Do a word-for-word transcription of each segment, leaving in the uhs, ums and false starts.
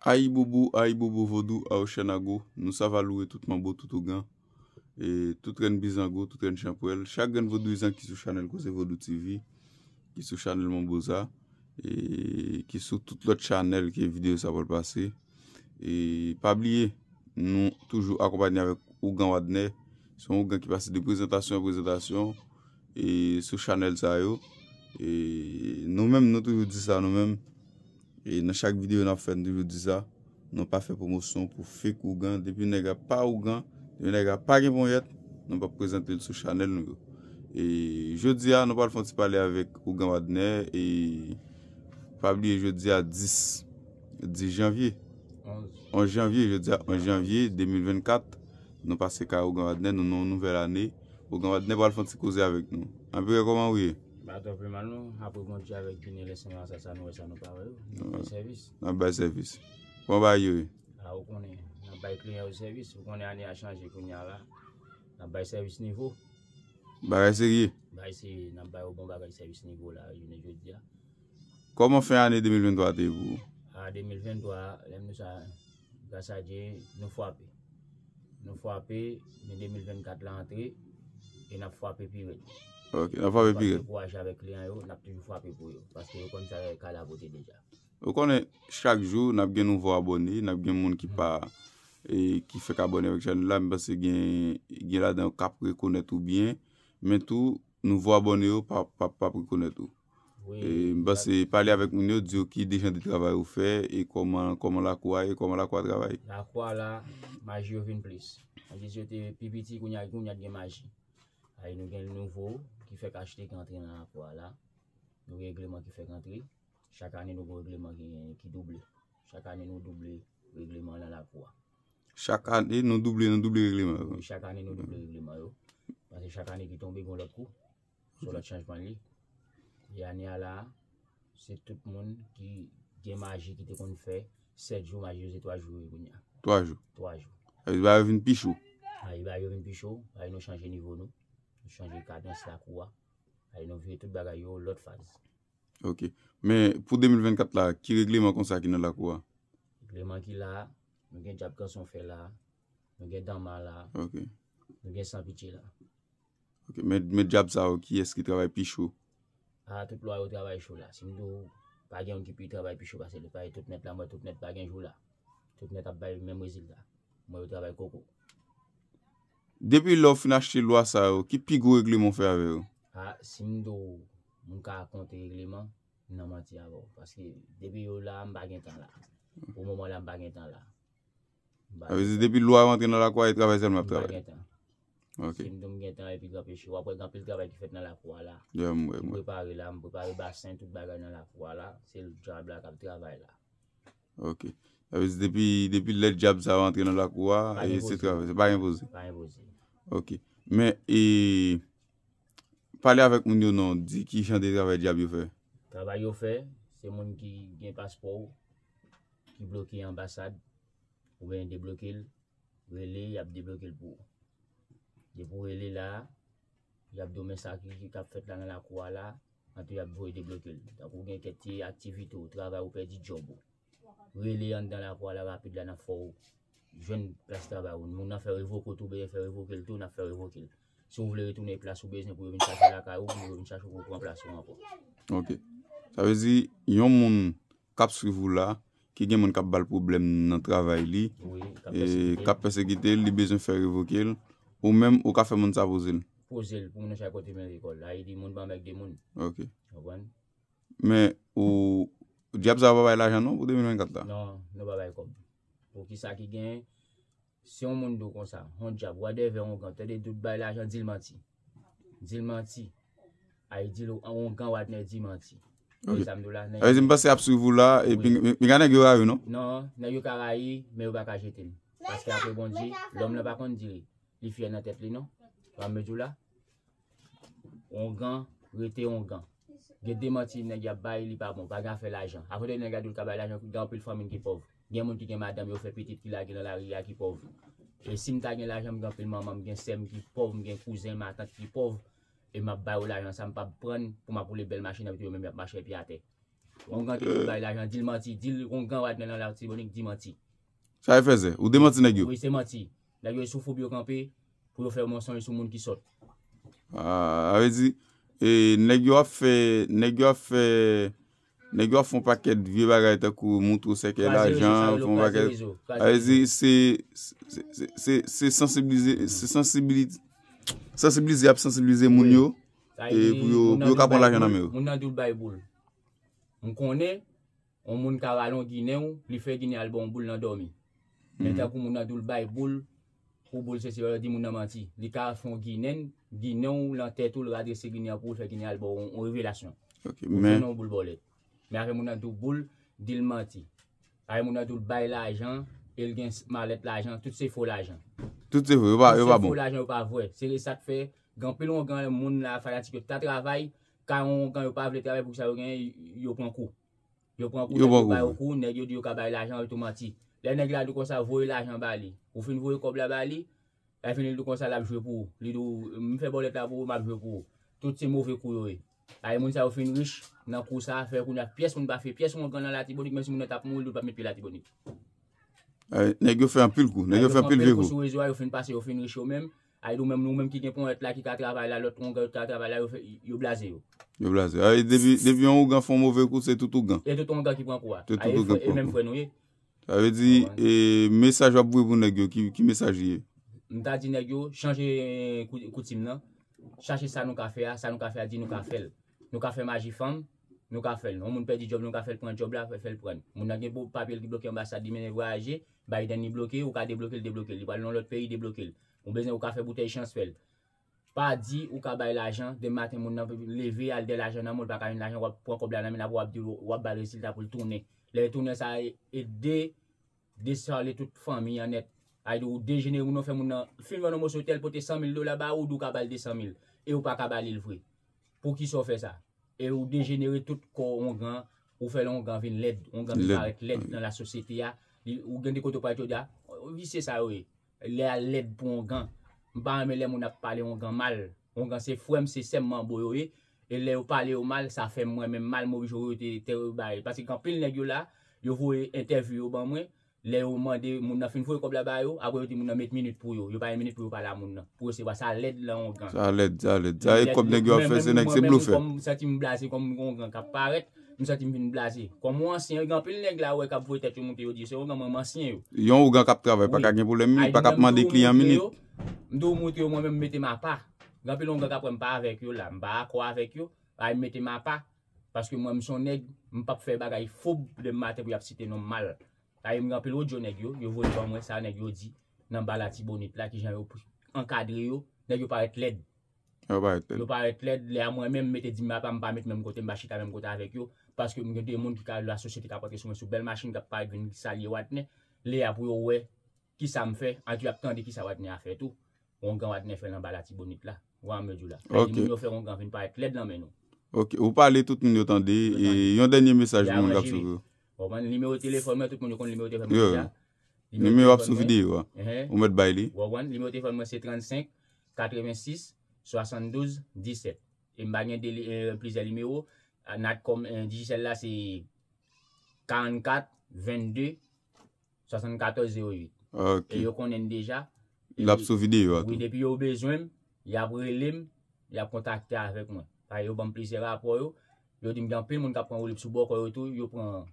Ayibobo, ayibobo vodou, awo chènago, nou sava louwe tout manbo, tout ougan, e tout rèn bizango, tout rèn chanpwèl, chak grenn vodouyizan ki sou chanèl Koze Vodou T V, ki sou chanèl Manboza, e ki sou tout lòt chanèl ke videyo sa pral pase. E pa bliye, nou toujou akonpanye avèk Ougan Wadner, se yon ougan ki pase de prezantasyon an prezantasyon, e sou chanèl sa yo. E nou menm, nou toujou di sa nou menm. E nan chak videyo n ap fè, n toujou di sa. Nou pa fè pwomosyon pou fake ougan. Depi nèg la pa ougan, depi nèg la pa gen ponyèt, nou p ap prezante l sou chanèl nou yo. E jodi a, nou pral fè yon ti pale avèk Ougan Wadner. E pa bliye, jodi a dis, dis janvye. Onz. Onz janvye, jodi a onz janvye de mil vennkat. Nou pase kay Ougan Wadner, nou nan yon nouvèl ane. Ougan Wadner pral fè yon ti koze avèk nou. Anpire, kòman ou ye? M pa twò pi mal non, apre Bondye avèk Bini lè Sen Masasa, nou wè sa nou pa wè yo. N ap bay sèvis. N ap bay sèvis. Kòman bagay yo ye? A, ou konnen, n ap bay kliyan yo sèvis. Ou konnen ane a chanje kounye a la. N ap bay sèvis nivo. Bagay serye. Bagay serye, n ap bay yo bon bagay, sèvis nivo la, jounen jodi a. Kòman fen ane de mil venntwa te ye pou ou? A, de mil venntwa, lè m di w sa, gras a Dye, nou frape. Nou frape, men de mil vennkat la antre, e n ap frape pi rèd. Ok, n ap frape pi rèd. N ap ankouraje avèk kliyan yo, n ap toujou frape pou yo, paske yo konn sa ka lapote deja. Ou konnen, chak jou, n ap gen nouvo abòne, n ap gen moun ki pa, e, ki fèk abòne avèk chanèl la, m panse gen, gen ladan yo k ap rekonèt ou byen, men tou, nouvo abòne yo p ap, p ap, p ap rekonèt ou. Wi. E, m panse pale avèk moun yo, di yo ki de jan de travay ou fè, e kòman, kòman lakou a ye, kòman lakou a travay. Lakou a la, maji yo vin plis. Tandis yo te pi piti, kounye a, kounye a gen maji. Ay, nou gen nouvo ki fèk achte ki antre nan lakou a la. Nou gen regleman ki fèk antre. Chak ane, nou gen regleman ki, ki double. Chak ane, nou double regleman nan lakou a. Chak ane, nou double, nou double regleman yo. Wi, chak ane, nou double regleman yo. Paske chak ane ki tonbe, gen lòt kou. Se lòt chanjman li. E ane a la, se tout moun ki gen maji ki te konn fè sèt jou, maji yo se twa jou yo ye kounye a. Twa jou. Twa jou. Sa vle di bagay yo vin pi cho. Ay, bagay yo vin pi cho, ay, nou chanje nivo nou. Nou chanje kadans lakou a. Ay, nou vire tout bagay yo lòt faz. Ok. Men pou de mil vennkat la, ki regleman konsa ki nan lakou a? Regleman ki la, nou gen djab kanson fè la, nou gen danma la, ok, nou gen sanpitye la. Ok, men, men djab sa yo, kiyès ki travay pi cho? A, tout lwa yo travay cho la. Si m di w, pa gen youn ki pi travay pi cho pase lòt, paske tout nèt la, m wè tout nèt pa gen jou la. Tout nèt ap bay menm rezilta. M wè yo travay koko. Depi lè w fin achte lwa sa yo, ki pi gwo regleman w fè avè yo? A, si m di w, m ka konte regleman, m nan manti avè w. Paske depi yo la, m pa gen tan la. Pou moman la, m pa gen tan la. M pa gen tan. Sa vle di depi lwa yo antre nan lakou a, e travay sèlman y ap travay? M pa gen tan. Ok. Si m di w m gen tan epi gran peche, w ap wè gen anpil travay ki fèt nan lakou a la. Yeah, m wè, m wè. M prepare la, m prepare basen, tout bagay nan lakou a la. Se djab la k ap travay la. Ok. Sa vle di depi, depi lè djab sa yo antre nan lakou a, e se travay, se pa gen poze. Pa gen poze. Ok. Men, e, pale avèk moun yo non, di ki jan de travay djab yo fè. Travay yo fè, se moun ki gen paspò w, ki bloke anbasad, oubyen debloke l, rele, y ap debloke l pou ou. Depi w rele la, y ap di w men sa ki, ki, k ap fèt la nan lakou a la, antre y ap voye debloke l. Tankou gen kèk ti aktivite w, travay ou pèdi djòb ou. Rele anndan lakou a la rapid la, n ap fè w jwenn plas travay ou. Moun nan fè revoke w tou, bezwen fè revoke l tou, n ap fè revoke l. Si w vle retounen plas ou bezwen pou yo vin chache w lakay ou, pou yo vin chache w pou yo pran plas ou ankò. Ok. Sa vle di, yon moun k ap swiv ou la, ki gen moun k ap ba l pwoblèm nan travay li, wi, k ap e, pèsekite l, k ap pèsekite l, li bezwen fè revoke l, ou menm, ou ka fè moun sa poze l? Poze l, pou moun nan chache kote men lekòl. Ayiti, moun pa mèg de moun. Ok. Konprann? Men, ou, djab sa yo pa bay lajan non pou de mil vennkat la? Non, nou pa bay kòb. Poukisa ki gen, si yon moun di w konsa, yon djab, wadèvè yon ougan, tande di w bay lajan, di l manti. Di l manti. Ay, di l ougan Wadner di manti. Ok. Sa m di w la, nèg. Sa vle di m panse y ap swiv ou la, e wi, pinga, pinga nèg yo rayi w non? Non, nèg yo ka rayi, men yo pa ka jete m. Paske apre Bondye, lòm nan pa konn di li fyè nan tèt li non. Sa m di w la? Ongan rete ongan. Gen de manti nèg y ap bay, li pa bon. Pa gen afè lajan. Akote nèg la di w l ka bay lajan, gen anpil fanmi ki pòv. Gen moun ki gen madanm yo fè pitit ki lage nan lari a ki pòv. E si m ta gen lajan, m gen anpil manman m, gen sè m ki pòv, m gen kouzen, matant ki pòv, e m ap ba yo lajan sa, m p ap pran pou m ap woule bèl machin epi yo menm y ap mache epi atè. Ongan te di l bay lajan, di l manti, di l ongan w a nan Latibonit, di manti. Sa e fèzè. Ou demanti nèg yo. Wi, se manti. Nèg yo sou foub yo kanpe pou yo fè mansonj sou moun ki sòt. Ah, sa vle di, e, nèg yo ap fè, nèg yo ap fè, nèg yo ap fè yon pakèt vye bagay tankou moutre w sèkèy lajan, fè yon pakèt. Sa vle di, se, se, se, se, se sansibilize, se sansibilize, sansibilize, ap sansibilize moun yo, e pou yo, pou yo ka pran lajan nan men yo. Moun nan di w l bay boul. M konnen, yon moun ka rale yon ginen w, li fè ginen al ba w yon boul nan dòmi. Men tankou moun nan di w l bay boul, pou boul sesi, yo di moun nan manti. Li ka fè yon ginen, ginen w lan tèt ou, l radrese ginen an pou w, l fè ginen al ba w yon, yon revelasyon. Ok, ou men jwenn yon boul bòlèt. Men afè moun nan di w boul, di l manti. Afè moun nan di w l bay lajan, e l gen malèt lajan, tout se fo lajan. Tout se fo, yo pa, yo pa bon. Tout se fo lajan, yo pa vrè. Se sa k fè, gen anpil ongan moun la, fanatik yo ta travay, ka yon ongan yo pa vle travay pou sa yo genyen, yo pran kou. Yo pran kou, nèg yo ba yo kou, nèg yo di yo ka bay lajan, yo tou manti. Lè nèg la di w konsa, voye lajan ba li. Ou fin voye kòb la ba li, lè fini li di w konsa, l ap jwe pou ou. Li di w, m fè bòlèt la pou ou, m ap jwe pou ou. Tout se move kou yo ye. Ay, moun sa yo fin rich nan kou sa, fè kounye a pyès moun pa fè pyès ongan nan Latibonit, menm si moun nan t ap mouri, li pa met pye Latibonit. Eh, nèg yo fè anpil kou, nèg yo fè anpil vye kou. Sou rezo a, yo fin pase, yo fin rich yo menm. Ay, nou menm, nou menm ki gen ponyèt la, ki ka travay la, lòt ongan yo ka travay la, yo fè, yo blaze yo. Yo blaze. Ay, depi, depi yon ougan fè yon move kou, se tout ougan. E tout ongan ki pran kou a. Se tout ougan ki pran kou. E menm frè nou ye. Sa vle di, e, mesaj w ap voye pou nèg yo, ki, ki mesaj li ye? M ta di nèg yo, chanje kou-, koutim nan, chache sa nou ka fè a, sa nou ka fè a, di nou ka fè l. Nou ka fè maji fanm, nou ka fè l. Yon moun pèdi djòb, nou ka fè l pran djòb la, fè, fè l pran l. Moun nan gen bo-, papye l ki bloke anbasad, li mennen vwayaje, Biden li bloke, ou ka debloke l, debloke l. Li pral nan lòt peyi, debloke l. Ou bezwen, ou ka fè boutèy chans, fè l. Pa di ou ka bay lajan, demen maten moun nan leve, al dèyè lajan nan men w, li pa ka jwenn lajan, w ap pran kòb la nan men l, apre w ap di l, w ap ba l rezilta pou l tounen. Lè l tounen sa, e, e de, desale tout fanmi an nèt. Ay di w dejenere moun nan, fè moun nan fin vann yon moso tè, l pote san mil dola ba ou, di w ka ba l de san mil. E ou pa ka ba li l vre. Poukisa w fè sa? E ou dejenere tout kò ongan, ou fè ongan vin lèd, ongan vin parèt lèd nan lasosyete a. Li, ou gen de kote w pral jodi a, visye sa yo ye. Lè a lèd pou ongan. M pa renmen lè moun ap pale ongan mal. Ongan se frè m, se sè m, manbo yo ye. E lè yo pale yo mal, sa fè m mwen menm mal, m oblije rete tè yo bay. Paske gen anpil nèg yo la, yo voye entèvyou yo ban mwen. Lè yo mande moun nan fin voye kòb la ba yo, apre yo di moun nan met minit pou yo. Yo pa gen minit pou yo pale a moun nan. Pou resevwa, sa lèd lan ongan. Sa lèd, sa lèd. Sa e kòb nèg yo ap fè, se nèg, se blofè. Kòm m santi m blaze, kòm ongan k ap parèt, m santi m vin blaze. Kòm yon ansyen, gen anpil nèg la ou wè k ap voye tèt yo monte, yo di se ongan, mwen m ansyen yo. Yon ougan k ap travay, pa ka gen pwoblèm, li pa ka ap mande kliyan minit. M tou moutre yo, mwen menm m mete m apa. Gen anpil ongan k ap wè m pa avèk yo la, m pa akò avèk yo, ay m mete m apa. Paske mwen m se yon nèg, m p ap fè bagay fob demen maten pou y ap site non m mal. Ay m gen anpil odyo nèg yo, yo voye ban mwen sa nèg yo di nan ba Latibonit la, kijan yo ankadre yo, nèg yo parèt lèd. Yo parèt lèd. Yo parèt lèd, lè a mwen menm, m mete di m apa, m pa met menm kote, m pa chita menm kote avèk yo, paske m gen de moun ki ka, lasosyete k ap rantre sou mwen sou bèl machin, k ap parèt vin salye Watnè, lè a pou yo wè kisa m fè, antou y ap tande kisa Watnè a fè tou. Ongan Watnè fè l anba Latibonit la. Wa m yo di w la. Ay di moun yo fè ongan vin parèt lèd nan men nou. Ok, ou pale tout moun yo tande, e yon dènye mesaj pou moun k ap swiv ou. Ou konprann? Nimewo telefòn mwen, tout moun yo konn nimewo telefòn mwen deja. Nimewo ap sou videyo a. Ou mèt bay li. Ou konprann? Nimewo telefòn mwen se trannsenk, katrevensis, swasanndouz, disèt. E m pa gen de, e, plizyè nimewo. A, Natcom, e, Digicel la se karannkat, vennde, swasannkatòz zewo uit. Ok. E yo konnen m deja. L ap sou videyo a tou. Wi, depi yo bezwen m, y ap rele m, y ap kontakte avèk mwen. Paske yo ban m plizyè rapò yo. Yo di m gen anpil moun k ap pran woulib sou bòkò yo tou, yo pran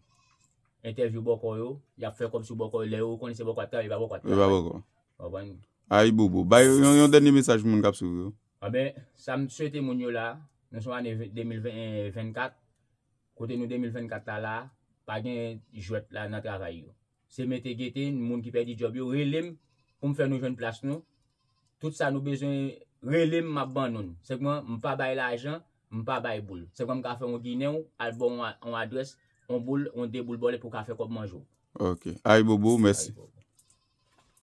entèvyou bòkò yo, y ap fè kòb sou bòkò yo. Lè yo konnen se bòkò ap travay, e pa bòkò ap travay. E pa bòkò. Ou konprann? Ayibobo. Bay yon, yon dènye mesaj pou moun k ap swiv ou yo. Anben, sa m swete moun yo la, nou se yon ane de mil ven, vennkat, kote nou de mil vennkat la la, pa gen jwèt la nan travay yo. Se mete gete, moun ki pèdi djòb yo, rele m pou m fè nou jwenn plas nou. Tout sa nou bezwen, rele m, m ap ban nou l. Senpman, m pa bay lajan, m pa bay boul. Senpman, m ka fè yon ginen w, al ba w yon a-, yon adrès, yon boul, yon de boul bòlèt pou w ka fè kòb manje w. Ok. Ayibobo, mèsi. Ayibobo.